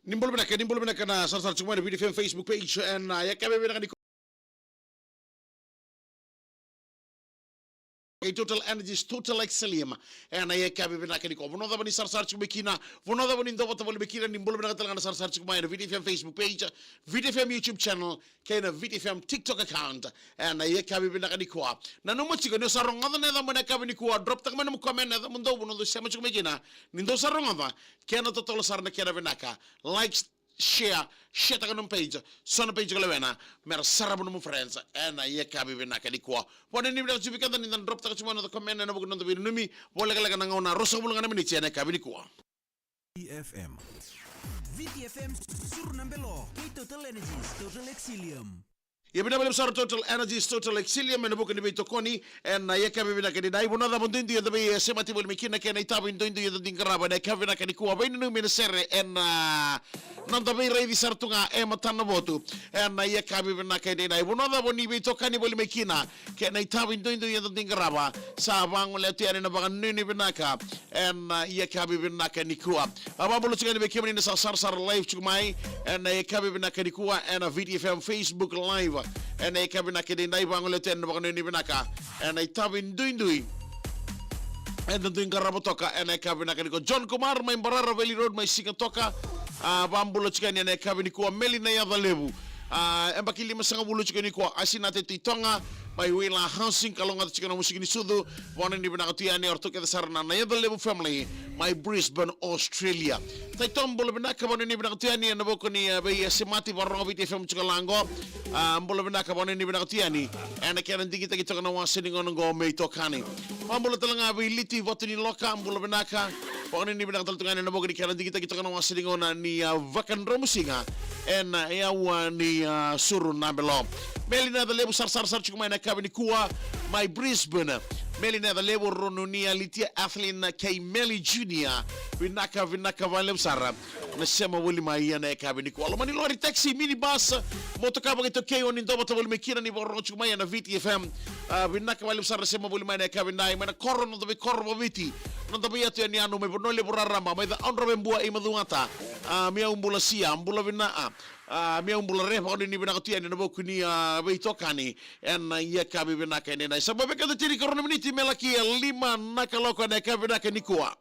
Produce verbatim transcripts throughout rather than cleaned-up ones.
Ni bula vinaka, ni bula vinaka na sarasara tiko mai na Viti F M Facebook page, ena yakavi vinaka nikua. Kei Total Energies, Total Excellium. Ena yakavi vinaka nikua. Vanua cava ni sarasara tiko mai kina, vanua cava ni dovata voli mai kina, ni bula vinaka tale ga na sarasara tiko mai na Viti F M Facebook page, Viti F M YouTube channel, kei na Viti F M TikTok account. Ena yakavi vinaka nikua. Nanuma tiko ni o sa rogoca na yacamuni ena yakavi nikua, drop taka mai nomu comment ena yacamudou, vanua dou sema tiko mai kina. Ni dou sa rogoca, kena totolo sara na kena vinaka. Like, share, share taka nomu page, so na page ka lewena, mera sarava nomu friends, ena yakavi vinaka nikua. Vanuinui vinaka tiko vei keda ni da drop taka tiko mai na noda comment ena vuku ni noda veinanumi, vakavulavula na gauna, ruasagavulu ga na miniti ena yakavi nikua. Viti F M. Viti F M, Suru na Belo, kei Total Energies, Total Excellium. Ia vinaka vakalevu sara Total Energies, Total Excellium, ena vuku ni veitokoni, ena yakavi vinaka edaidai, vanua cava duidui eda veisemati voli mai kina, kei na itavi duidui eda dui qarava ena yakavi vinaka nikua, veinanumi ena sere, ena noda veiraici sara tu ga e matanavotu, ena yakavi vinaka edaidai, vanua cava ni veitokani voli mai kina, kei na itavi duidui eda dui qarava, sa vagolea tu yani na vakanuinui vinaka, ena yakavi vinaka nikua. A, vakabula tiko yani vei kemuni na sa sarasara live tiko mai, ena yakavi vinaka nikua, ena Viti F M Facebook Live, ena yakavi vinaka edaidai, vagolea tu yani na vakanuinui vinaka, ena itavi duidui eda dui qarava toka, ena yakavi vinaka nikua. John Kumar mai Barara, Valley Road, mai Sigatoka, a, vakabula tiko yani ena yakavi nikua. Meli na Yaca Levu, a, yabaki limasagavulu tiko nikua, Asinate Titoga, mai Wila Housing, kalougata tiko na musiki ni sucu, vakanuinui vinaka tu yani, o ratou kece sara na, na Yaca Levu family, mai Brisbane, Australia. Taito, bula vinaka, vakanuinui vinaka tu yani, ena vuku ni, a, veisemati, vakarorogo Viti F M tiko laqo. A, bula vinaka, vakanuinui vinaka tu yani, ena kena digitaki toka na wasa ni gauna oqo me itokani. Vakabula tale ga vei Liti Vatuniloka, bula vinaka, vakanuinui vinaka tale tu ga yani ena vuku ni kena digitaki toka na wasa ni gauna ni, a, Vakadromusiga, ena, a, aua ni, a, Suru na Belo. Meli na Yaca Levu sarasara sara tiko mai ena yakavi nikua, mai Brisbane. Meli na Yaca Levu, Ronunia, Litia, Athlin kei Meli Junior. Vinaka, vinaka vakalevu sara na sema voli mai ena yakavi nikua. Loma ni lori, taxi, minibus, motoka vakaitaukei o ni dovata voli mai kina ni vakarorogo tiko mai ena Viti F M. A, vinaka vakalevu sara na sema voli mai ena yakavi edaidai, mai na koro, noda veikoro vakaviti, noda veiyatu yanuyanu, mai Vanua Levu raraba, mai Cakaudrove, Bua, i Macuata. A, Miau Bula Sia, bula vina, a, a, Miau Bula Re, vakanuinui vinaka tu yani ena vuku ni, a, veitokani ena yakavi vinaka edaidai. Sa bau vei keda tinikarua na miniti me laki e lima na kaloko ena yakavi vinaka nikua.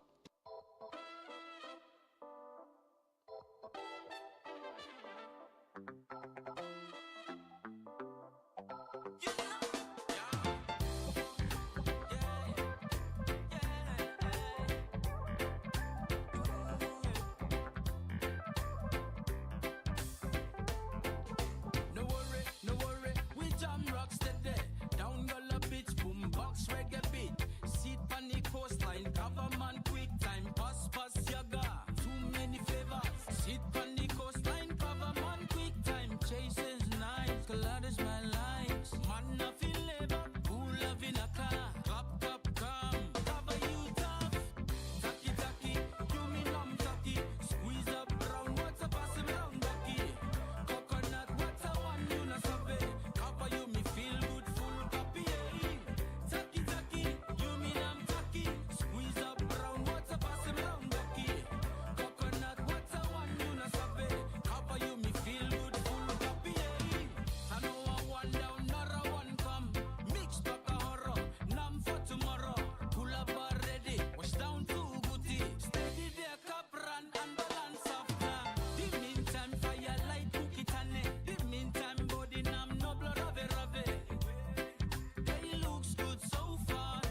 No worry, no worry, we jam rock steady. Down Gullah Beach, boom box reggae beat. Sit pon the coastline, cover man quick time. Pass, pass, yaga, too many flavors. Sit pon the coastline, cover man quick time. Chasing's nice, Kalada's my life. Man, I feel labor, cool love in a car. Clap, clap, come, cover you tough. Taki taki, you mean I'm taki. Squeeze up brown water, pass him round back here. Coconut water, one you na sabe. Cover you, me feel good, full cup, yeah. Taki taki, you mean I'm taki. Squeeze up brown water, pass him round back here. Coconut water, one you na sabe. Cover you, me feel good, full cup, yeah. I know I want down, another one come. Mix back a horror, nam for tomorrow. Pull up already, wash down to booty. Steady there, cup run and balance after. The meantime, firelight, cookie tane. The meantime, body nam no blood rave rave. Day looks good so far.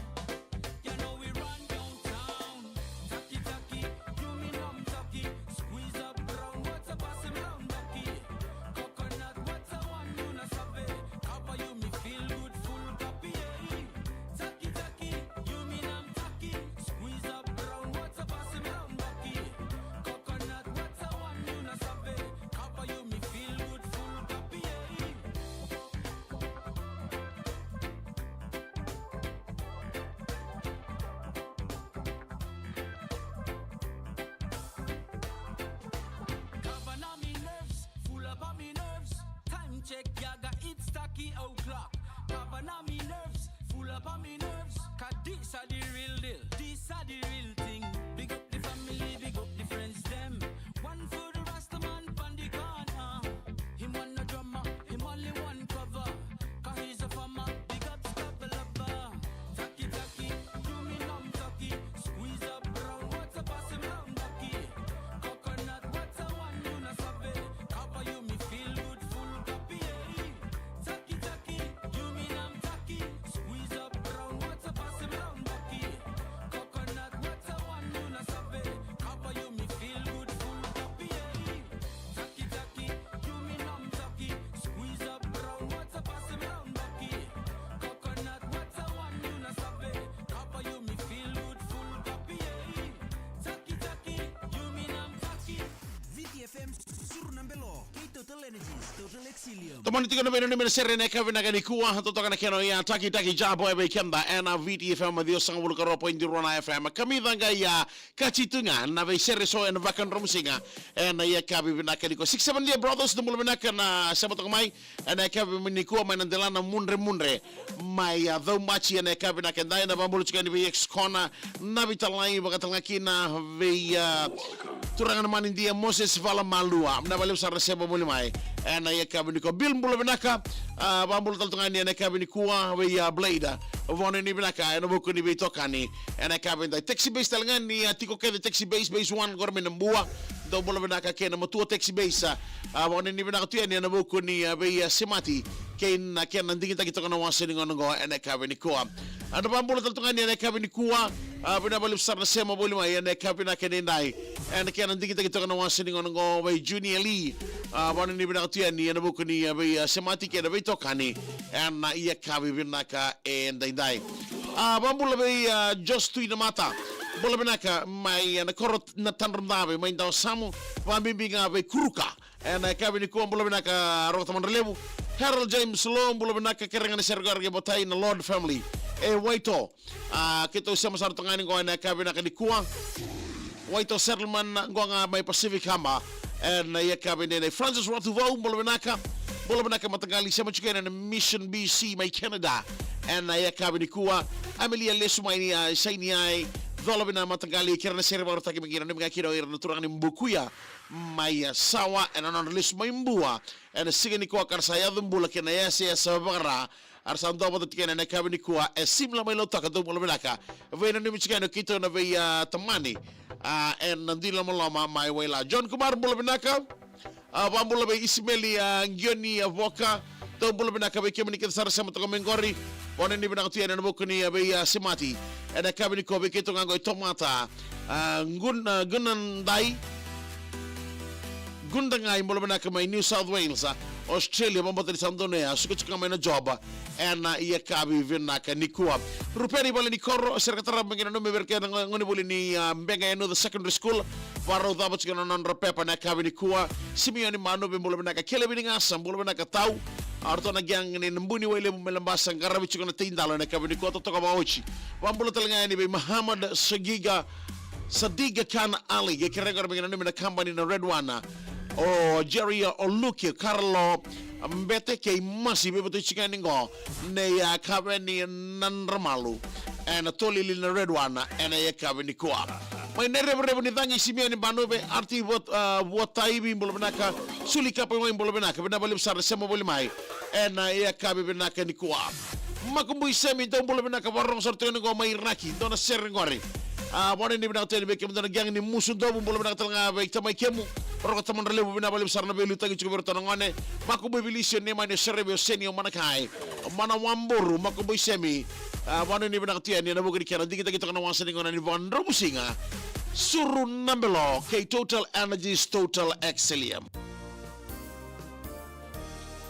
You know we run downtown. Taki taki, you mean I'm taki. Squeeze up brown water, pass him round back here. Coconut water, one you na sabe. Cover you, me feel good, full cup, yeah. Taki taki, you mean I'm taki. Squeeze up brown water, pass him round back here. Coconut water, one you na sabe. Cover you, me feel good, full cup, yeah. Cover na me nerves, full up on me nerves. Time check, yaga, it's taki o'clock. Cover na me nerves, full up on me nerves. 'Cause this a the real deal, this a the real thing. Big up the family, big up the friends dem. One for the Rasta man. Moni tiko na veinanumi na sere ena yakavi vinaka nikua, totoka na kena o ya Taki Taki Jabo e vei keda ena V T F M ciwasagavulu ka rua poidi rua na F M. Kamica ga ya, kati tu ga na veisere so ena vakadromusiga ena yakavi vinaka nikua. Six seven Dear Brothers, dou bula vinaka na sema toka mai ena yakavi nikua mai na delana mudremudre mai a Caumachi ena yakavi vinaka edai. Na vabula tiko yani vei X Corner, na veitalai vakatalega kina vei a turaga na manidia Moses Valamalua. Na valevu sara na sema voli mai ena yakavi nikua. Bill bula vinaka, a, vabula tale toka yani ena yakavi nikua vei a Blade. Vona ni vinaka ena vuku ni veitokani ena yakavi edai. Taxi Base tale ga ni a tiko kece Taxi Base, Base One qori mai na Bua. Dou bula vinaka kei na matua Taxi Base, a, vona ni vinaka tu yani ena vuku ni a vei a Semati kei na kena digitaki toka na wasa ni gauna oqo ena yakavi nikua. A, na vabula tale toka yani ena yakavi nikua, a, vina valevu sara na sema voli mai ena yakavi vinaka edai ena kena digitaki toka na wasa ni gauna oqo vei Junior Lee. A, vona ni vinaka tu yani ena vuku ni a vei a Semati kei na veitokani ena yakavi vinaka edaidai. A, vabula vei a Jos Tui Namata. Bula vinaka mai ena koro na Tadra Dave mai Dawasamu, vabibi ga vei Kuruka ena yakavi nikua. Bula vinaka Roko Tamadra Levu. Harold James Lo, bula vinaka, kerega na sere qori kei Vatai na Lord family e Waito. A, keitou sema sara toka yani qo ena yakavi vinaka nikua. Waito Settlement qo ga mai Pacific Harbour ena yakavi edaidai. Francis Ratuvau, bula vinaka. Bula vinaka mataqali, sema tiko ena Mission B C mai Canada ena yakavi nikua. Amelia Lesu mai ni a Saini ai. Cola vina mataqali, kere na sere vakarautaki mai kina, nanumi ga kina o ira na turaga ni Bukuya mai a Sawa ena nodra lesu mai Bua ena siga nikua ka ra sa yaco bula kei na yasayasa vakara. A ra sa dua vata tiko ena yakavi nikua e Simla mai Lautoka, dou bula vinaka. Veinanumi tiko yani o keitou na vei a tamani, a, ena dui lomaloma mai Waila. John Kumar bula vinaka. A, vabula vei Isimeli a Gioni a Voka. Dou bula vinaka vei kemuni kece sara sema toka mai qori. Vona ni vinaka tu yani ena vuku ni a vei a Semati ena yakavi nikua. Vei keitou ga qo i Tomata, a, Gun-, a, Gunadai. Gunadagai, bula vinaka mai New South Wales, a, Australia, vabata ni sa donu e a suka tiko ga mai na job ena yakavi vinaka nikua. Rupeni Valenikoro, sere ka tarava mai kina nanumi vei ira kei na gone voli ni a Beqa Yanuca Secondary School. Varau cava tiko na nodra pepa ena yakavi nikua. Simioni Manuve, bula vinaka. Kelevini Gasa, bula vinaka tau. A, ratou na gang ni Nabuni Wailevu mai Labasa, qaravi tiko na teidalo ena yakavi nikua, totoka vakaoti. Vabula tale ga yani vei Muhammad Sagiga, Sadiga Khan Ali, qai kerei qori mai kina nanumi na kabani na Red One. O Jerry, o Luke, Carlo, Bete kei Masi, veivatui tiko yani qo. Nei a Kaveni Nadramalu ena tolili na Red One ena yakavi nikua. Mai na revurevu ni cagi Simioni Banuve, Arti Vuat-, a, Vuataivi, bula vinaka. Suli Kapai mai, bula vinaka. Vina valevu sara na sema voli mai ena yakavi vinaka nikua. Makubui Semi, dou bula vinaka, vakarogo sara tu yani qo mai Iraki, dua na sere qori. A, vona ni vinaka tu yani vei kemudou na gang ni Musu Dovu, bula vinaka tale ga vei tamai kemu. Roko Tamadra Levu, vina valevu sara na veiliutaki tiko vei iratou na gone. Makubui Vilisio, Nemani, Serevi, o Seni, o Manakai, o Mana Waburu, Makubui Semi. A, vona ni vinaka tu yani ena vuku ni kena digitaki toka na wasa ni gauna ni vakadromusiga. Suru na belo kei Total Energies, Total Excellium.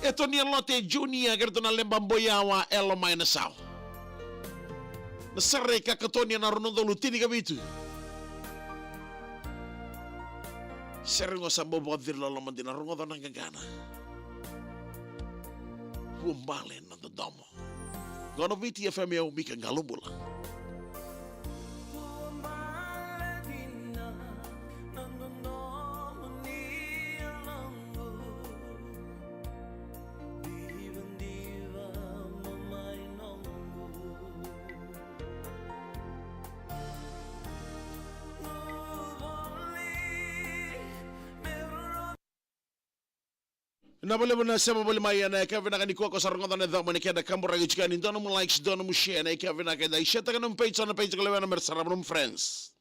E Tonia Lote Junior, kei ratou na Leba Boyawa, Elo mai na Sao. Na sere i Kakatonia na rua na udolu tinikavitu. Sere qo sa bau vakaciri loloma dina, rogoca na qaqana. Vuabale na dodomo. Qo na Viti F M, au Mika Qalubula. Vinaka vakalevu na sema voli mai ena yakavi vinaka nikua, ko sa rogoca na yaca mai na kena kaburaki tiko yani, dua nomu likes, dua nomu share ena yakavi vinaka eda, share taka nomu page, na page ko lewena me ra sarava nomu friends.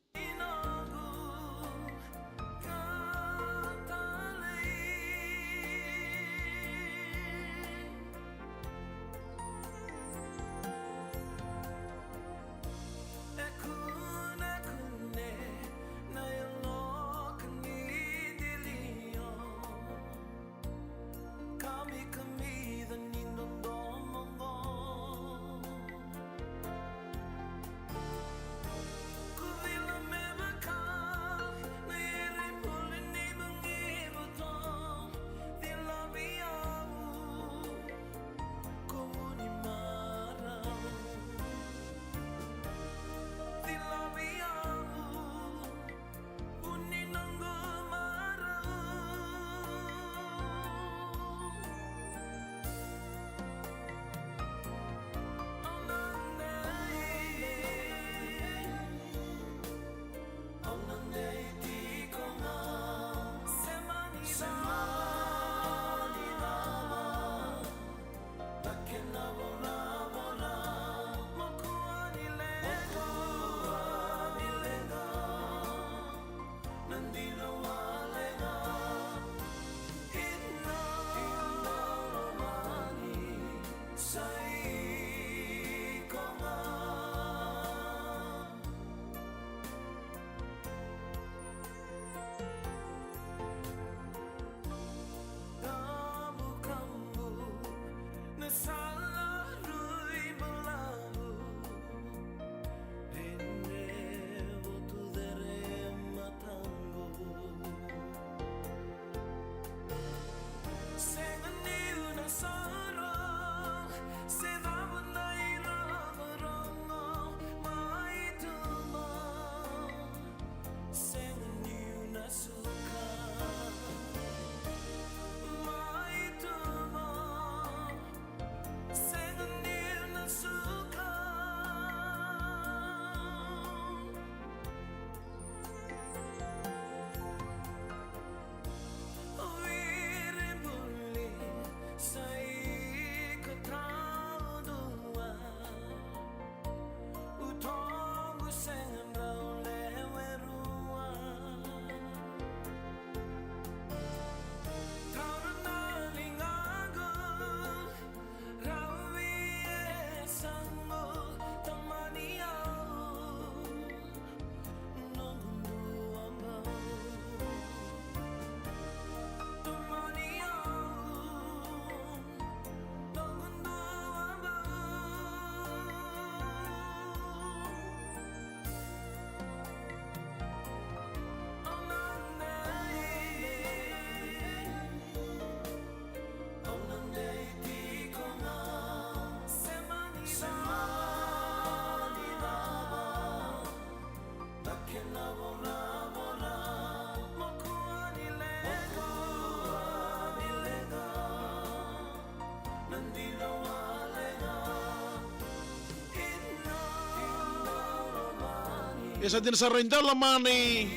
E sa dina sara i Daulomani,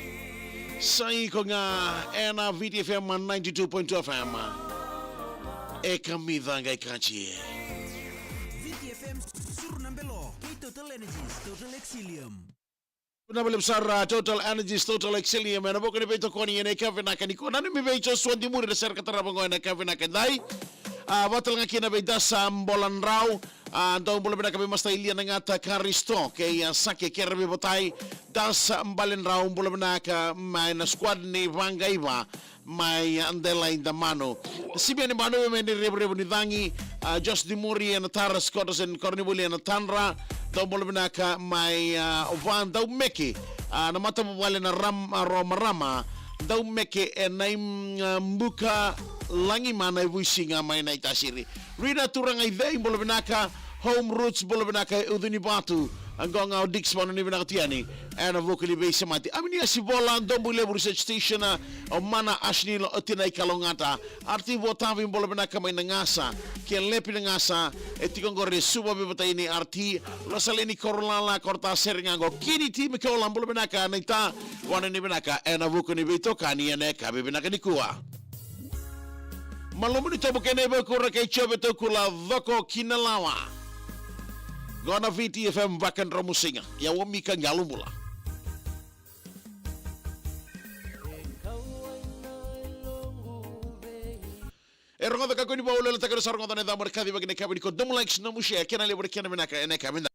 sa iko ga ena V T F M ninety-two point two F M. E kamica qai kaji. V T F M, suru na belo, kei Total Energies, Total Excellium. Na belo sara, Total Energies, Total Excellium, ena vuku ni veitokoni ena ika vinaka nikua. Nanumi vei Joshua Dimuri na sere ka tarava qo ena ika vinaka dai. A, vata tale ga kina vei Dasa Bola Drau. A, dou bula vinaka vei Masta Ilia Nagata Karisto kei a Sake Kere Veivotai. Dasa Baledrau, bula vinaka mai na squad ni Vaqaiva mai a Delai Damanu. Simeoni Banu mai ni Revurevu ni Cagi. A, Josh Dimuri ena Tara, Scotterson Koronivuli ena Tadra. Dou bula vinaka mai a Ova Daumeke. A, na matavuvale na Ram, a, Romarama. Daumeke ena i, a, Buka Lagima na i Vuisiga mai na i Tasiri. Rina Turaga i Cei, bula vinaka. Home Roots, bula vinaka e Ucu ni Vatu. Qo ga o Dix Vanu ni vinaka tu yani ena vuku ni veisemati. Aminiasi Vola, Dobu Levu Research Station, o Mana Ashnilo, o Tina i Kalougata. Arti Votavi, bula vinaka mai na Gasa. Ke Lepi na Gasa, e tiko qori e Suva Veivotai ni Arti. Losaleni Korolala, Korota Sere ga qo. Kini Ti Mikola, bula vinaka na i Ta. Vanu ni vinaka ena vuku ni veitokani ena ika vinaka nikua. Malumu ni tobu kei na ivakura kei Jove Taukula, Coko ki na Lawa. Qo na V T F M Vakadromusiga. Ia o Mika Qalubula. E rogoca ka kua ni vakaulailaitaka, sa rogoca na icamu na kaci vaka na ika vinaka nikua. Domu likes, nomu share, kena levu na kena vinaka ena ika vinaka.